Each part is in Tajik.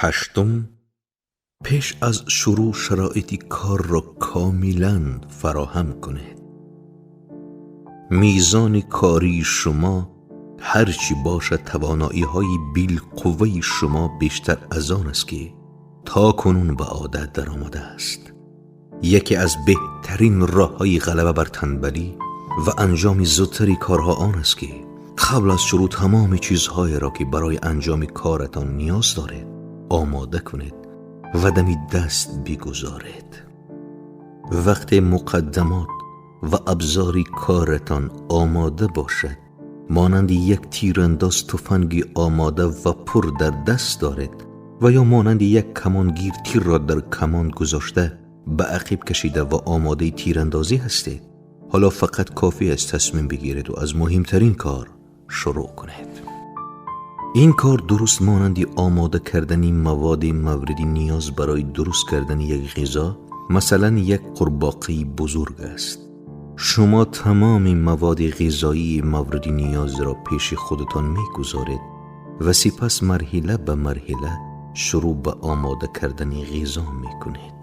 Ҳаштум, пеш аз шурӯъ шароити корро комилан фароҳам кунед. Мизони кории шумо ҳарчи бошад, тавоноиҳои билқувваи шумо бештар аз он аст, ки то кунун ба одат даромадааст. Яке аз беҳтарин роҳҳои ғалаба бар танбалӣ ва анҷоми зудтари корҳо он аст, ки қабл аз шурӯъ тамоми чизҳоеро, ки барои анҷоми коратон ниёз доред, омода кунед ва дами даст бигузоред. Вақте муқаддамот ва абзори коратон омода бошад, монанди як тирандоз туфанги омода ва пур дар даст доред ва ё монанди як камонгир тирро дар камон гузошта, ба ақиб кашида ва омодаи тирандозӣ ҳастед. Ҳоло фақат кофӣ аст тасмим бигиред ва аз муҳимтарин кор шурӯъ кунед. Ин кор дуруст монанди омода кардани маводи мавриди ниёз барои дуруст кардани як ғизо, масалан, як қурбоқаи бузург аст. Шумо тамоми маводи ғизоии мавриди ниёзро пеши худатон мегузоред ва сипас марҳила ба марҳила шурӯъ ба омода кардани ғизо мекунед.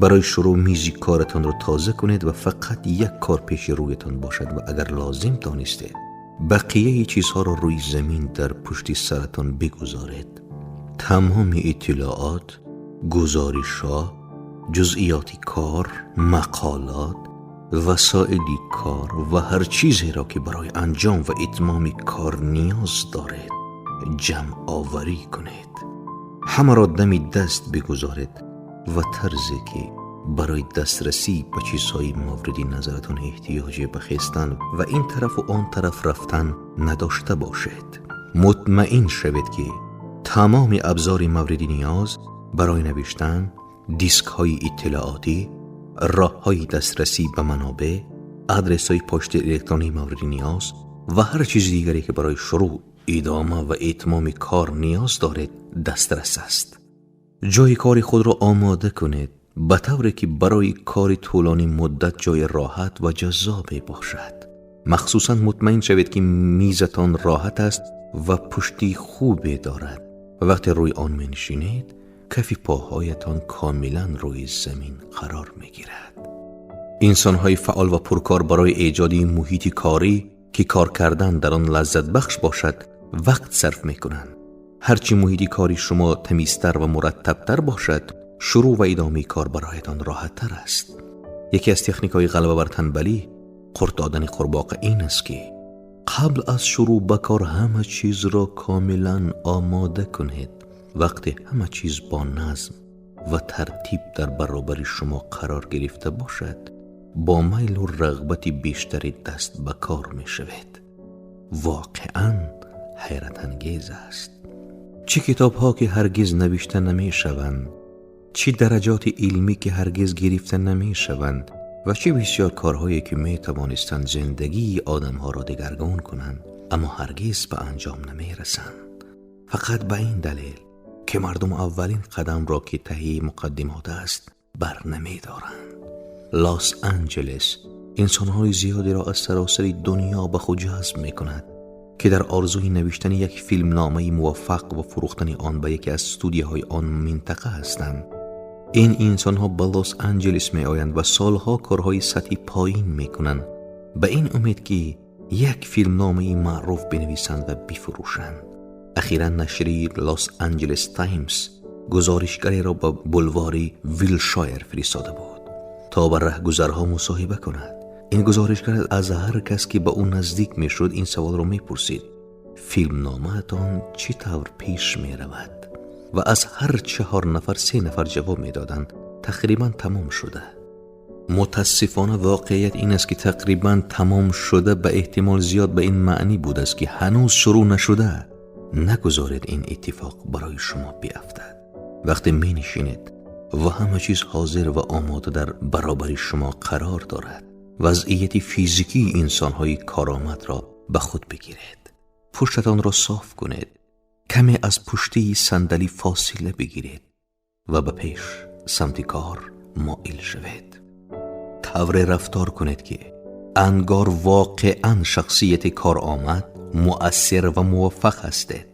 Барои шурӯъ мизи коратонро тоза кунед ва фақат як кор пеши рӯятон бошад ва агар лозим донистед, бақияи чизҳоро рӯи замин дар пушти саратон бигузоред. Тамоми иттилоот, гузоришҳо, ҷузъиёти кор, мақолот, васоили кор ва ҳар чизеро, ки барои анҷом ва итмоми кор ниёз доред, ҷамъоварӣ кунед. Ҳамаро дами даст бигузоред ва тарзе, ки барои дастрасӣ ба чизҳои мавриди назаратон эҳтиёҷе ба хестан ва ин тарафу он тараф рафтан надошта бошед. Мутмаин шавед, ки тамоми абзори мавриди ниёз барои навиштан, дискҳои иттилоотӣ, роҳҳои дастрасӣ ба манобеъ, адресҳои почтаи электронии мавриди ниёз ва ҳар чизи дигаре, ки барои шурӯъ, идома ва итмоми кор ниёз доред, дастрас аст. Ҷои кори худро омода кунед ба тавре ки барои кори тӯлонӣ муддат ҷои роҳат ва ҷаззобе бошад. Махсусан мутмаин шавед, ки мизатон роҳат аст ва пушти хубе дорад ва вақте рӯи он менишинед, кафи поҳоятон комилан рӯи замин қарор мегирад. Инсонҳои фаъол ва пуркор барои эҷоди муҳити корӣ, ки кор кардан дар он лаззатбахш бошад, вақт сарф мекунанд. Ҳарчи муҳити кори шумо тамизтар ва мураттабтар бошад, шурӯъ ва идомаи кор бароятон роҳаттар аст. Яке аз техникаҳои ғалаба бар танбалӣ, қурт додани қурбоқа ин аст, ки қабл аз шурӯъ ба кор ҳама чизро комилан омода кунед. Вақте ҳама чиз бо назм ва тартиб дар баробари шумо қарор гирифта бошад, бо майлу рағбати бештаре даст ба кор мешавед. Воқеан ҳайратангез аст. Чӣ китобҳо, ки ҳаргиз навишта намешаванд, чӣ дараҷоти илмӣ, ки ҳаргиз гирифта намешаванд, ва чӣ бисёр корҳое, ки метавонистанд зиндагии одамҳоро дигаргун кунанд, аммо ҳаргиз ба анҷом намерасанд. Фақат ба ин далел, ки мардум аввалин қадамро, ки таҳияи муқаддимот аст, бар намедоранд. Лос Анҷелес инсонҳои зиёдеро аз саросари дунё ба худ ҷазб мекунад, ки дар орзуи навиштани як филмномаи муваффақ ва фурӯхтани он ба яке аз студияҳои он минтақа ҳастанд. Ин инсонҳо ба Лос Анҷелес меоянд ва солҳо корҳои сатҳи поин мекунанд ба ин умед, ки як филмномаи маъруф бинависанд ва бифурӯшанд. Ахиран нашрияи Лос Анҷелес Таймс гузоришгареро ба булвори Вилшайр фиристода буд, то ба раҳгузарҳо мусоҳиба кунад. Ин гузоришгар аз ҳар кас, ки ба ӯ наздик мешуд, ин саволро мепурсид: «Филмномаатон чӣ тавр пеш меравад?» Ва аз ҳар чаҳор нафар се нафар ҷавоб медоданд: «Тақрибан тамом шуда». Мутаассифона, воқеият ин аст, ки «тақрибан тамом шуда» ба эҳтимол зиёд ба ин маънӣ будааст, ки ҳанӯз шурӯъ нашуда. Нагузоред ин иттифоқ барои шумо биафтад. Вақте менишинед ва ҳама чиз ҳозир ва омода дар баробари шумо қарор дорад, вазъияти физикии инсонҳои коромадро ба худ бигиред. Пуштатонро соф кунед, каме аз пуштии сандалӣ фосила бигиред ва ба пеш самти кор моил шавед. Тавре рафтор кунед, ки ангор воқеан шахсияти коромад, муассир ва муваффақ ҳастед.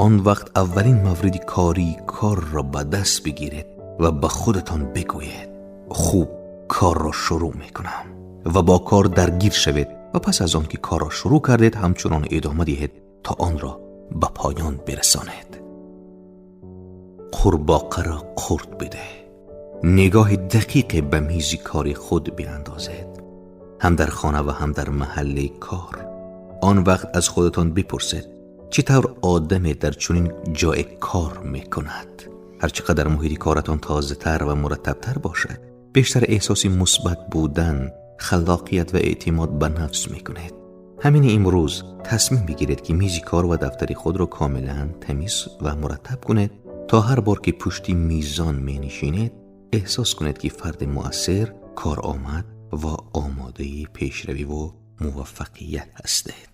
آن وقت اولین مورد کاری کار را به دست بگیرید و به خودتان بگویید خوب کار را شروع میکنم و با کار درگیر شوید و پس از آن که کار را شروع کردید همچنان ادامه دهید تا آن را به پایان برسانید. قورباغه را قورت بده. نگاه دقیق به میز کار خود بیندازید، هم در خانه و هم در محل کار. آن وقت از خودتان بپرسید چطور آدم در چنین جای کار میکند. هرچقدر محیط کارتان تازه تر و مرتب تر باشد، بیشتر احساس مثبت بودن، خلاقیت و اعتماد به نفس میکنید. همین امروز تصمیم بگیرید که میز کار و دفتر خود را کاملا تمیز و مرتب کنید تا هر بار که پشت میزان می نشینید احساس کنید که فرد مؤثر، کارآمد و آماده پیشروی و موفقیت هستید.